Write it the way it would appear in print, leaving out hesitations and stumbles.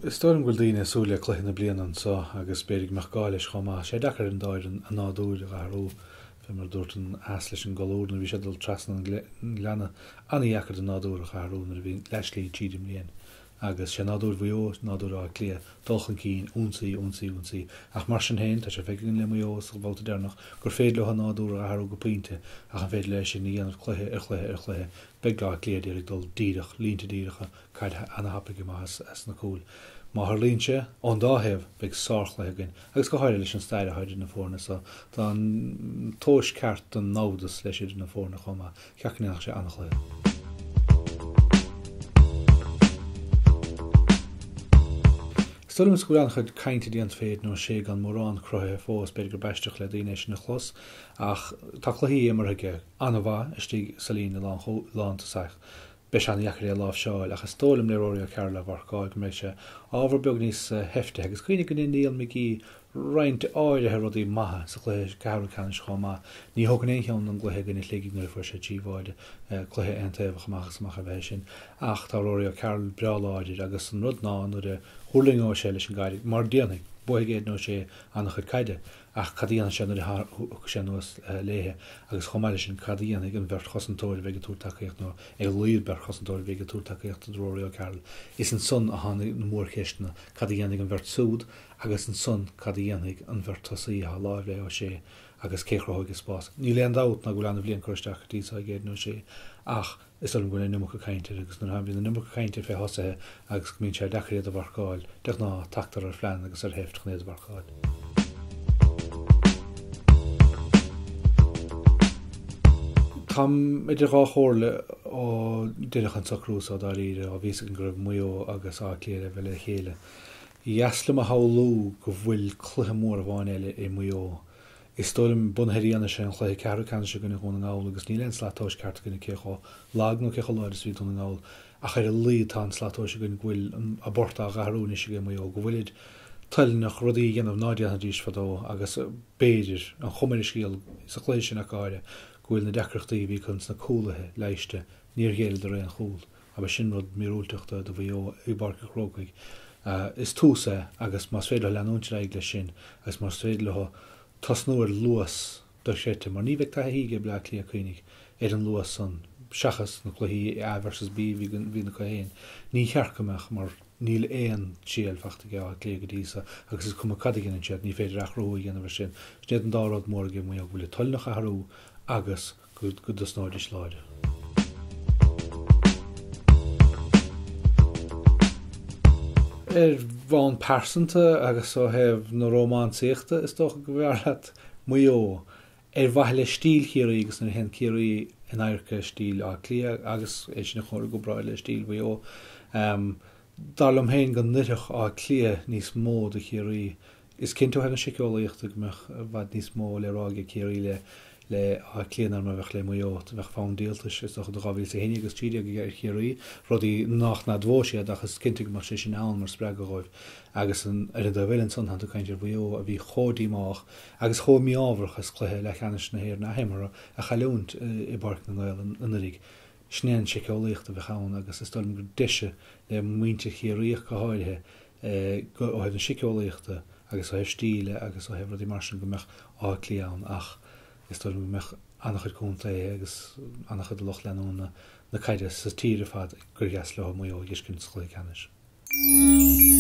Is dóigh liom go bhfuil daoine ag súil le cluiche na bliana anso agus b'fhéidir go mbeadh gá leis chomh maith. Tá sé deacair ar an dá fhoireann a nádúir a dh'athrú, fé mar a dúirt an eas leis an gcolúr nuair a bhí sé ag dul trasna an ghleanna. Ana-dheacair do nádúr a dh'athrú nuair a bhíonn leathshlí tríd an mbliain. Agus sé nádúr Mhaigh Eo, nádúr Átha Cliath, dul chun cinn, ionsaí, ionsaí, ionsaí. Ach mar sin féin, tá sé feicthe againn le Maigh Eo sa bhabhta deireanach gur féidir leo a nádúr a dh'athrú go pointe ach an féidir leo é sin a dhéanamh cluiche ar chluiche ar chluiche? Beidh Áth Cliath ag iarraidh dul díreach, línte díreacha, caid ana-thapaidh amach as na cúil. Má tharlaíonn sé, ón dá thaobh, beidh sárchluiche againn, agus go háirithe leis an stair atá idir na foirne so, tá an tomhas ceart den namhdas leis idir na foirne chomh maith. Cheart go ndéanfadh sé an-chluiche. Is dóigh liom go bhfuil an-chuid cainte déanta fé Aidan O'Shea gan mórán cruthaithe fós, b'fhéidir gurb aisteach le daoine é sin a chlos, ach tá cluichí imeartha aige an-mhaith istigh sa líne lántosach. Beidh sé an-dheacair é a láimhseáil, ach is dóigh liom le Rory O'Carroll á mharcáil go mbeidh sé ábhar beag níos seiftithe agus cuimhnigh go ndein Neil McGee roinnt áirithe rudaí maithe sa chluiche ceathrú ceannais chomh maith. Ní thógfainn aon cheann den gcluiche i gcoinne Shligigh nuair a fuair sé 3 bháide, cluiche aontaobhach amach is amach ab ea é sin. Ach tá Rory O'Carroll breá láidir agus an rud ná nuair a thuirlingeoidh sé leis an gcaid, mar déanfaidh, buafaidh Aidan O'Shea an-chuid caide, Ach cad a dhéanfaidh sé nuair a thiocfaidh sé anuas léithe? Agus chomh maith leis sin, cad a dhéanfaidh an bheirt chosantóir a bheidh ag tabhairt tacaíocht, nó ar a laghad beirt chosantóir a bheidh ag tabhairt tacaíochta do Rory O'Carroll? Is ansan a tháinig na mórcheisteanna, cad a dhéanfaidh an bheirt súd agus ansan cad a dhéanfaidh an bheirt tosaí atá láimh le O'Shea agus cé a chruthóidh an spás? Níl aon dabht ná go bhfuil an-bhliain curtha isteach go dtí so ag Aidan O'Shea ach Is dóigh liom go bhfuil an iomarca cainte air agus nuair a bhíonn an iomarca cainte fé thosaithe agus go mbíonn sé deacair iad a mharcáil, de ghnáth tagtar ar phlean agus ar sheift chun iad a mharcáil. Táim idir dhá chomhairle ó deineadh an socrú so dáiríre, ó bhí fhios againn go raibh Maigh Eo agus Áth Cliath le bheith le chéile. Ba dheas liom a shamhlú go bhfuil cluiche mór amháin eile i Maigh Eo Is dóigh liom, bunaithe ar fhianaise an chluiche ceathrú ceannais i gcoinne Dhún na nGall, agus níl aon slat tomhais ceart againne cé chomh lag nó cé chomh láidir is a bhí Dún na nGall, ach ar a laghad tá an slat tomhais againn go bhfuil an bport á dh'athrú anois ag Maigh Eo, go bhfuilid toilteanach rudaí a dhéanamh ná déanfaidís fadó agus b'fhéidir, an chuma ar an scéal, sa chluiche sin ach go háirithe, go bhfuil na deacrachtaí a bhí acu sna cúlaithe leighiste, níor ghéilleadar aon chúl. Agus sin rud míorúilteach do Mhaigh Eo i bPáirc an Chrócaigh. Is tús é agus más féidir leo leanúint ar aghaidh leis sin agus más féidir leo tosnú ar luas dochreidte, mar ní bheidh taithí ag Bleá Cliath, cuimhnigh, ar an luas san, seachas na cluichí A versus B a bhíonn acu féin, ní cheart go mbeadh mar níl aon triail fachta ag Áth Cliath go dtí so agus is cuma cad a dhéanann siad, ní féidir athrú a dhéanamh ar sin. Sin iad an dá rud mór ag Maigh Eo, go bhfuil siad toilteanach athrú agus go dtosnóidís láidir. Ar bhonn pearsanta agus ó thaobh na rómánsaíochta, is dócha go mb'fhearr leat Maigh Eo ar mhaithe le stíl Chiarraí agus nuair a théann Ciarraí in adharca stíl Átha Cliath agus é sin a chur i gcomparáid le stíl Mhaigh Eo, dar liom féin go n-oirfeadh Áth Cliath níos mó do Chiarraí Is cinnte ó thaobh na síceolaíochta go mbeadh i bhfad níos mó le rá aige Ciarraí le le Áth Cliath ná mar a bheadh le Maigh Eo. Bheadh fonn díoltais, is dócha, do 2011 agus 13 aige ar Chiarraí, rudaí nach n-admhóidh siad ach is cinnte go mbeadh sé sin ann mar spreagadh dhóibh. Agus ar an dtaobh eile ansan, tánn tú ag caint ar Mhaigh Eo a bhí chomh díomách agus chomh mí-ádhmharach as cluiche leathcheannais na hÉireann athimeartha a chailliúint i bPáirc na nGael anuraidh. Sin é an tsíceolaíocht a bheadh ann agus is dóigh liom gur deise le muintir Chiarraí ach go háirithe ó thaobh na síceolaíochta agus ó thaobh stíle agus ó thaobh rudaí mar sin go mbeadh Áth Cliath ann ach is dóigh liom go mbeadh an-chuid contaetha agus an-chuid de lucht leanúna na caide sa tír ar fad gur dheas leo Maigh Eo a dh'fheiscint sa chluiche ceannais.